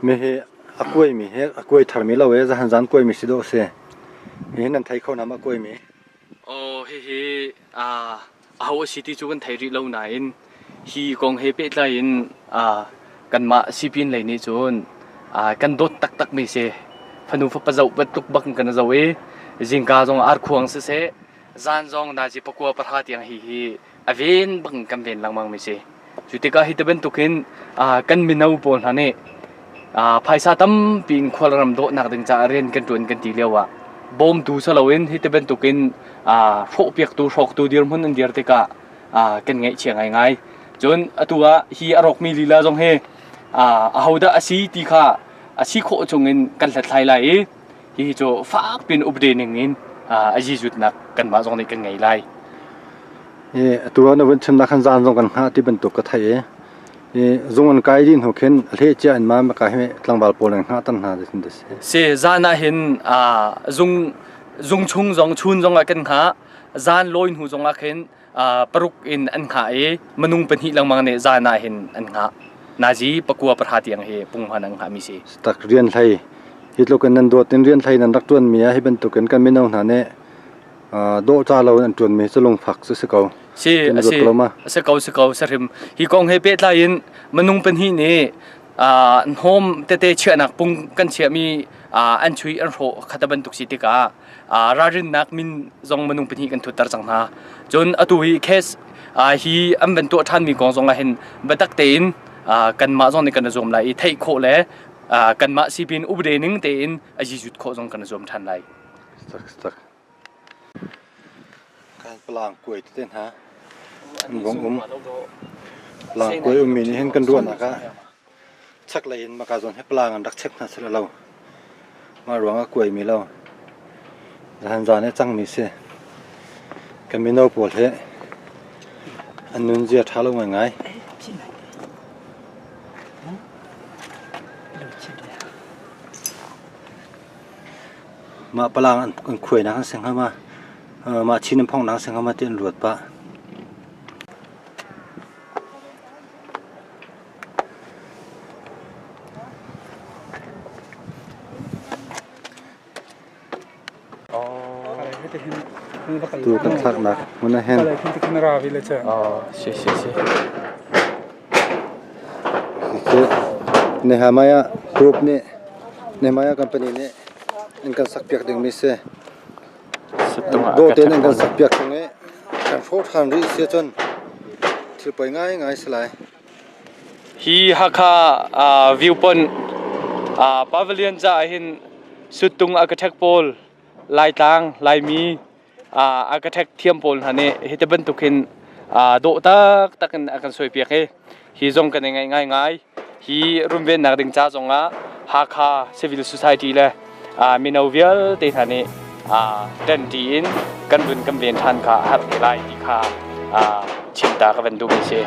Mi hi a kuaimi hi a kuai tharmi lo i zahan zan kuaimi si dawh a si. Hihi nan thei kho hna ma kuaimi? Aw hihi aho a si ti cu kan thei rih lo nain hi kong he pehtlai in kanmah sipin lei nih cun kan dawt taktakmi si. Fanu fapa zoh bantuk bak in kan zoh i zingka zong arkhuang siseh zan zong nazi pakua pahra tiang hi hi a ven bang kan ven lengmang mi si. Cu tikah hi ti bantukin kan mino pawl hna nih phaisa tampi in khualram dawhnak ding caah rian kan ṭuan kan ti lio ah bawmtu si loin hi ti bantukin hrawhpiaktu hrawktu dirhmun an dir tikah kan ngaihchia ngaingai. Cun atu ah hi a rawkmi lila zong hi ahodah a si ti kha a si khawh chungin kan hlathlai lai i hihi cu fak piin upde ning in a zizutnak kanmah zong nih kan ngei lai. Atu ah na vun chimnak khan zan zong kan hngah ti bantuk ka theih i zung an kai dih hnu khin a hleh cia in ma maka hi tlangval pawl an hngah tan hna ti si. Si zan ah hin zung zung chung zong chun zong ah kan hngah zan lawi hnu zong ah khin paruk in an hngah i minung pahnih lengmang nih zan ah hin an hngah. Nazi pakua pahra tiang hi punghman an hngah mi si. Tak rian hlei hi tluk in nan dawt in rian hlei nan rak tuan mi ah hi bantuk in kan mino hna nih dawhca lo in an ṭuanmi cu lungfak cu si ko. Si, a si, a si ko, si ko, sahrim. Hi kong he pehtlai in minung pahnih nih hnawm tete chiahnak pung kan chiahmi an chui an hrawh khata bantuk si tikah ralrinnak min zong minung pahnih kan thutter cang hna. Cun atu hi case hi an van tuah ṭhanmi kong zong ah hin biatak tein kanmah zong nih kan i zuam lai i theih khawh le kanmah sipin upade ning tein a zizut khawh zong kan i zuam ṭhan lai. Tak tak. Kan palang kuai tete hna an vong um. Palang kuai ummi nih hin kan ruahnak ah chaklei in maka zawn hi palang an rak chek hna sila lo. Mah ruang ah kuaimi lo. Zahan zan i cangmi si. Kan mino pawl hi an nunzia ṭha lo ngaingai. Mah palang an khuainak an si hnga ma? Mah chin an phonghnak an si hnga ma ti an ruat pah. Tu kan thlaknak hmun ah hin Si si si. Nehemiah Group nih Nehemiah company nih an kan sakpiak dingmi si. Dawh tein an kan sakpiak tung i kan hrawh ṭhan rih si ahcun thil poi ngaingai si lai. Hi Hakha viewpoint pavilion caah hin suttung architect pawl Laitlang Laimi architect thiam pawl hna nih hi ti bantuk hin dawh taktak in a kan suaipiak i hi zong kan i ngaih ngaingai. Hi runvennak ding ca zong ah Hakha Civil Society le mino vialte hna nih ṭanṭi in kan vun kan ven ṭhan kha a herh te lai ti kha chim ta ka van duhmi a si.